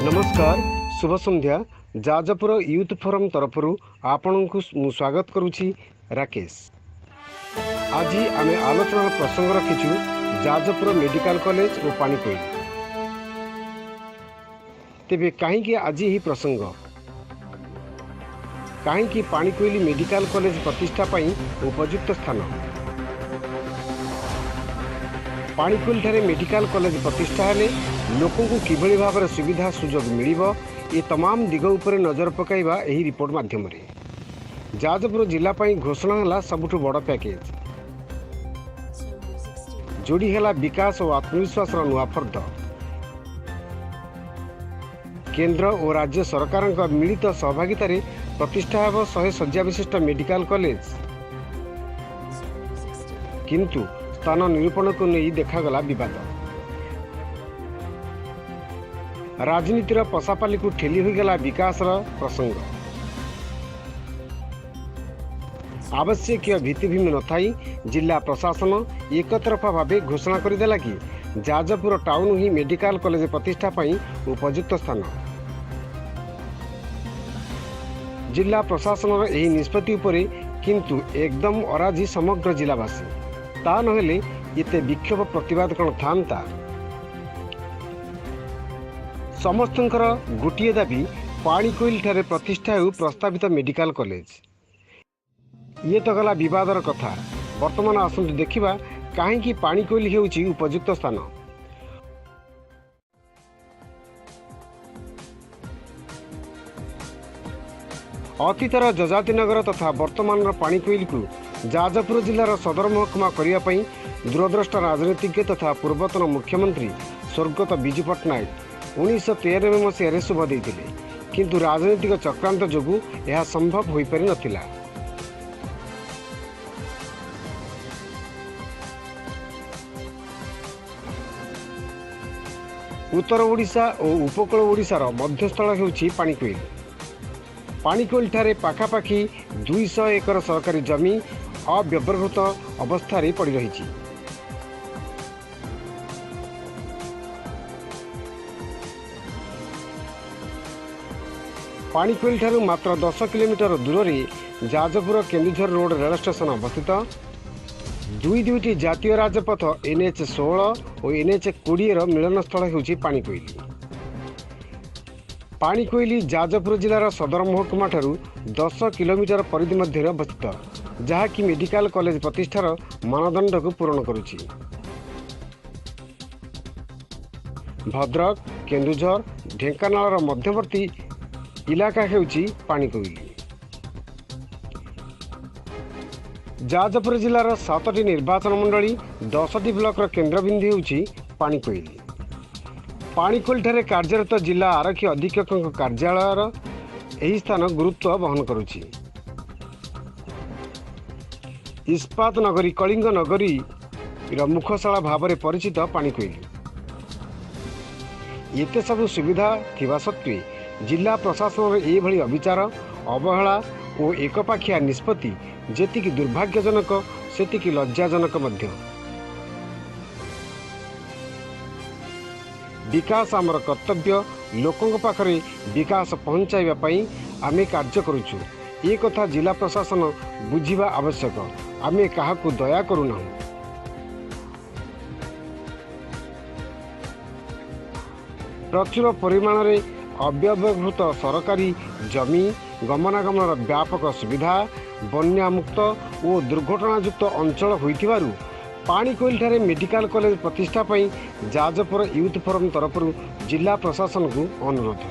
ନମସ୍କାର, ଶୁଭ ସନ୍ଧ୍ୟା। Jajpur youth forum ତରଫରୁ ଆପଣଙ୍କୁ ମୁଁ ସ୍ୱାଗତ କରୁଛି ରାକେଶ। ଆଜି ଆମେ ଆଲୋଚନାର ପ୍ରସଙ୍ଗ ରଖିଛୁ ଯାଜପୁର ମେଡ଼ିକାଲ କଲେଜ ଓ ପାଣିକୋଇଲି। ତେବେ କାହିଁକି ଆଜି ଏହି ପ୍ରସଙ୍ଗ? କାହିଁକି ପାଣିକୋଇଲି ମେଡ଼ିକାଲ କଲେଜ ପ୍ରତିଷ୍ଠା ପାଇଁ ଉପଯୁକ୍ତ ସ୍ଥାନ? ପାଣିକୋଇଲିଠାରେ ମେଡ଼ିକାଲ କଲେଜ ପ୍ରତିଷ୍ଠା ହେଲେ ଲୋକଙ୍କୁ କିଭଳି ଭାବରେ ସୁବିଧା ସୁଯୋଗ ମିଳିବ, ଏ ତମାମ ଦିଗ ଉପରେ ନଜର ପକାଇବା ଏହି ରିପୋର୍ଟ ମାଧ୍ୟମରେ। ଯାଜପୁର ଜିଲ୍ଲା ପାଇଁ ଘୋଷଣା ହେଲା ସବୁଠୁ ବଡ଼ ପ୍ୟାକେଜ। ଯୋଡ଼ି ହେଲା ବିକାଶ ଓ ଆତ୍ମବିଶ୍ୱାସର ନୂଆ ଫର୍ଦ୍ଦ। କେନ୍ଦ୍ର ଓ ରାଜ୍ୟ ସରକାରଙ୍କ ମିଳିତ ସହଭାଗିତାରେ ପ୍ରତିଷ୍ଠା ହେବ 100 ଶଯ୍ୟା ବିଶିଷ୍ଟ ମେଡ଼ିକାଲ କଲେଜ। କିନ୍ତୁ ସ୍ଥାନ ନିରୂପଣକୁ ନେଇ ଦେଖାଗଲା ବିବାଦ। ରାଜନୀତିର ପଶାପାଲିକୁ ଠେଲି ହୋଇଗଲା ବିକାଶର ପ୍ରସଙ୍ଗ। ଆବଶ୍ୟକୀୟ ଭିତ୍ତିଭୂମି ନଥାଇ ଜିଲ୍ଲା ପ୍ରଶାସନ ଏକତରଫା ଭାବେ ଘୋଷଣା କରିଦେଲା କି ଯାଜପୁର ଟାଉନ ହିଁ ମେଡ଼ିକାଲ କଲେଜ ପ୍ରତିଷ୍ଠା ପାଇଁ ଉପଯୁକ୍ତ ସ୍ଥାନ। ଜିଲ୍ଲା ପ୍ରଶାସନର ଏହି ନିଷ୍ପତ୍ତି ଉପରେ କିନ୍ତୁ ଏକଦମ ଅରାଜି ସମଗ୍ର ଜିଲ୍ଲାବାସୀ। ତା ନହେଲେ ଏତେ ବିକ୍ଷୋଭ ପ୍ରତିବାଦ କ'ଣ ଥାନ୍ତା? ସମସ୍ତଙ୍କର ଗୋଟିଏ ଦାବି, ପାଣିକୋଇଲିଠାରେ ପ୍ରତିଷ୍ଠା ହେଉ ପ୍ରସ୍ତାବିତ ମେଡ଼ିକାଲ କଲେଜ। ଇଏ ତ ଗଲା ବିବାଦର କଥା। ବର୍ତ୍ତମାନ ଆସନ୍ତୁ ଦେଖିବା କାହିଁକି ପାଣିକୋଇଲି ହେଉଛି ଉପଯୁକ୍ତ ସ୍ଥାନ। ଅତୀତର ଯଯାତିନଗର ତଥା ବର୍ତ୍ତମାନର ପାଣିକୋଇଲିକୁ ଯାଜପୁର ଜିଲ୍ଲାର ସଦର ମହକୁମା କରିବା ପାଇଁ ଦୂରଦ୍ରଷ୍ଟା ରାଜନୀତିଜ୍ଞ ତଥା ପୂର୍ବତନ ମୁଖ୍ୟମନ୍ତ୍ରୀ ସ୍ୱର୍ଗତ ବିଜୁ ପଟ୍ଟନାୟକ 1993 ମସିହାରେ ଶୁଭ ଦେଇଥିଲେ। କିନ୍ତୁ ରାଜନୈତିକ ଚକ୍ରାନ୍ତ ଯୋଗୁଁ ଏହା ସମ୍ଭବ ହୋଇପାରିନଥିଲା। ଉତ୍ତର ଓଡ଼ିଶା ଓ ଉପକୂଳ ଓଡ଼ିଶାର ମଧ୍ୟସ୍ଥଳ ହେଉଛି ପାଣିକୋଇଲି। ପାଣିକୋଇଲିଠାରେ ପାଖାପାଖି 200 ଏକର ସରକାରୀ ଜମି ଅବ୍ୟବହୃତ ଅବସ୍ଥାରେ ପଡ଼ି ରହିଛି। ପାଣିକୋଇଲିଠାରୁ ମାତ୍ର 10 କିଲୋମିଟର ଦୂରରେ ଯାଜପୁର କେନ୍ଦୁଝର ରୋଡ଼ ରେଳ ଷ୍ଟେସନ ଅବସ୍ଥିତ। ଦୁଇ ଦୁଇଟି ଜାତୀୟ ରାଜପଥ ଏନ୍ଏଚ୍ 16 ଓ ଏନ୍ଏଚ୍ 20ର ମିଳନସ୍ଥଳ ହେଉଛି ପାଣିକୋଇଲି। ପାଣିକୋଇଲି ଯାଜପୁର ଜିଲ୍ଲାର ସଦର ମହକୁମାଠାରୁ 10 କିଲୋମିଟର ପରିଧି ମଧ୍ୟରେ ଅବସ୍ଥିତ, ଯାହାକି ମେଡ଼ିକାଲ କଲେଜ ପ୍ରତିଷ୍ଠାର ମାନଦଣ୍ଡକୁ ପୂରଣ କରୁଛି। ଭଦ୍ରକ, କେନ୍ଦୁଝର, ଢେଙ୍କାନାଳର ମଧ୍ୟବର୍ତ୍ତୀ ଇଲାକା ହେଉଛି ପାଣିକୋଇଲି। ଯାଜପୁର ଜିଲ୍ଲାର 7ଟି ନିର୍ବାଚନ ମଣ୍ଡଳୀ, 10ଟି ବ୍ଲକର କେନ୍ଦ୍ରବିନ୍ଦୁ ହେଉଛି ପାଣିକୋଇଲି। ପାଣିକୋଇଲିଠାରେ କାର୍ଯ୍ୟରତ ଜିଲ୍ଲା ଆରକ୍ଷୀ ଅଧୀକ୍ଷକଙ୍କ କାର୍ଯ୍ୟାଳୟର ଏହି ସ୍ଥାନ ଗୁରୁତ୍ୱ ବହନ କରୁଛି। ଇସ୍ପାତ ନଗରୀ କଳିଙ୍ଗ ନଗରୀର ମୁଖଶାଳା ଭାବରେ ପରିଚିତ ପାଣିକୋଇଲି। ଏତେ ସବୁ ସୁବିଧା ଥିବା ସତ୍ତ୍ୱେ ଜିଲ୍ଲା ପ୍ରଶାସନର ଏଭଳି ଅବିଚାର, ଅବହେଳା ଓ ଏକପାଖିଆ ନିଷ୍ପତ୍ତି ଯେତିକି ଦୁର୍ଭାଗ୍ୟଜନକ, ସେତିକି ଲଜ୍ଜାଜନକ ମଧ୍ୟ। ବିକାଶ ଆମର କର୍ତ୍ତବ୍ୟ। ଲୋକଙ୍କ ପାଖରେ ବିକାଶ ପହଞ୍ଚାଇବା ପାଇଁ ଆମେ କାର୍ଯ୍ୟ କରୁଛୁ। ଏ କଥା ଜିଲ୍ଲା ପ୍ରଶାସନ ବୁଝିବା ଆବଶ୍ୟକ। ଆମେ କାହାକୁ ଦୟା କରୁନାହୁଁ। ପ୍ରଚୁର ପରିମାଣରେ ଅବ୍ୟବହୃତ ସରକାରୀ ଜମି, ଗମନାଗମନର ବ୍ୟାପକ ସୁବିଧା, ବନ୍ୟାମୁକ୍ତ ଓ ଦୁର୍ଘଟଣାଯୁକ୍ତ ଅଞ୍ଚଳ ହୋଇଥିବାରୁ ପାଣିକୋଇଲିଠାରେ ମେଡ଼ିକାଲ କଲେଜ ପ୍ରତିଷ୍ଠା ପାଇଁ ଯାଜପୁର ୟୁଥ୍ ଫୋରମ୍ ତରଫରୁ ଜିଲ୍ଲା ପ୍ରଶାସନକୁ ଅନୁରୋଧ।